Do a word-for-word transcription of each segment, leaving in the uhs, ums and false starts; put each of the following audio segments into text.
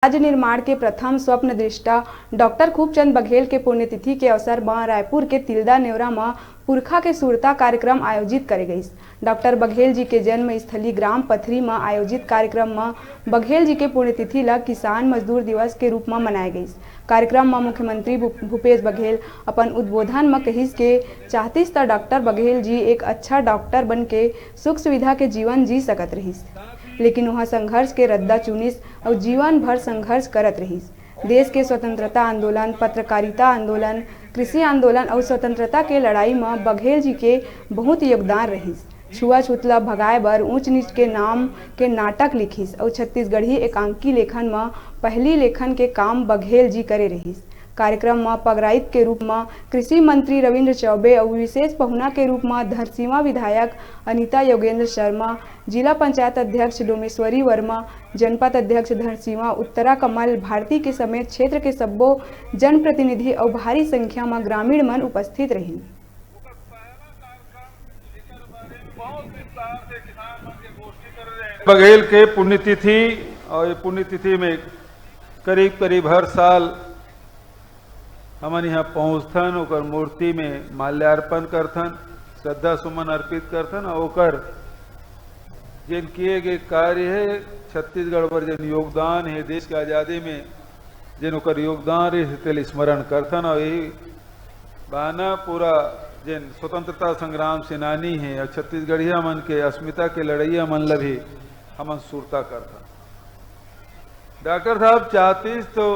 राज्य निर्माण के प्रथम स्वप्न दृष्टा डॉक्टर खूबचंद बघेल के पुण्यतिथि के अवसर म रायपुर के तिल्दा नेवरा म पुरखा के सुरता कार्यक्रम आयोजित करे गइस। डॉक्टर बघेल जी के जन्म स्थली ग्राम पथरी म आयोजित कार्यक्रम म बघेल जी के पुण्यतिथि ल किसान मजदूर दिवस के रूप म मनाए गइस। कार्यक्रम म मुख्यमंत्री भू-, भूपेश बघेल अपन उद्बोधन म कहिस के चाहतिस त डॉक्टर बघेल जी एक अच्छा डॉक्टर बन के सुख सुविधा के जीवन जी सकत रहिस, लेकिन उहाँ संघर्ष के रद्दा चुनिस अउ जीवन भर संघर्ष करत रहिस। देश के स्वतंत्रता आंदोलन, पत्रकारिता आंदोलन, कृषि आंदोलन अउ स्वतंत्रता के लड़ाई म बघेल जी के बहुत योगदान रहिस। छुआछूत ल भगाए बर ऊंच नीच के नाम के नाटक लिखिस अउ छत्तीसगढ़ी एकांकी लेखन म पहली लेखन के काम बघेल जी करे रहिस। कार्यक्रम म पगराइत के रूप म कृषि मंत्री रविंद्र चौबे अउ विशेष पहुना के रूप म धरसीवा विधायक अनिता योगेंद्र शर्मा, जिला पंचायत अध्यक्ष डोमेश्वरी वर्मा, जनपद अध्यक्ष धरसीवा, उत्तरा कमल भारती के समेत क्षेत्र के सब्बो जनप्रतिनिधि अउ भारी संख्या म ग्रामीण मन उपस्थित रहिन। बघेल के पुण्यतिथि, और ये पुण्यतिथि में करीब करीब हर साल हमन यहाँ पहुँचथन, ओकर मूर्ति में माल्यार्पण करथन, श्रद्धा सुमन अर्पित करथन और ओकर जेन किए गए कार्य है, छत्तीसगढ़ बर जेन योगदान है, देश के आज़ादी में जेन ओकर योगदान रहिस, तेला स्मरण करथन। और यही बहाना पूरा जेन स्वतंत्रता संग्राम सेनानी है और छत्तीसगढ़िया मन के अस्मिता के लड़ैया मन ल भी हमन सुरता करथन। डॉक्टर साहब चाहतिस तो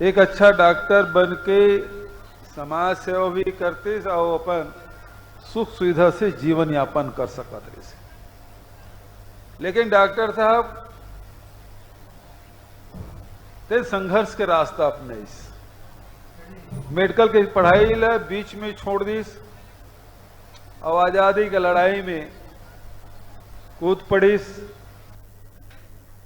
एक अच्छा डॉक्टर बन के समाज सेवा भी करतिस और अपन सुख सुविधा से जीवन यापन कर सकत रहिस। लेकिन डॉक्टर साहब ते संघर्ष के रास्ता अपनाइस। मेडिकल के पढ़ाई ला बीच में छोड़ दिस और आज़ादी के लड़ाई में कूद पड़िस।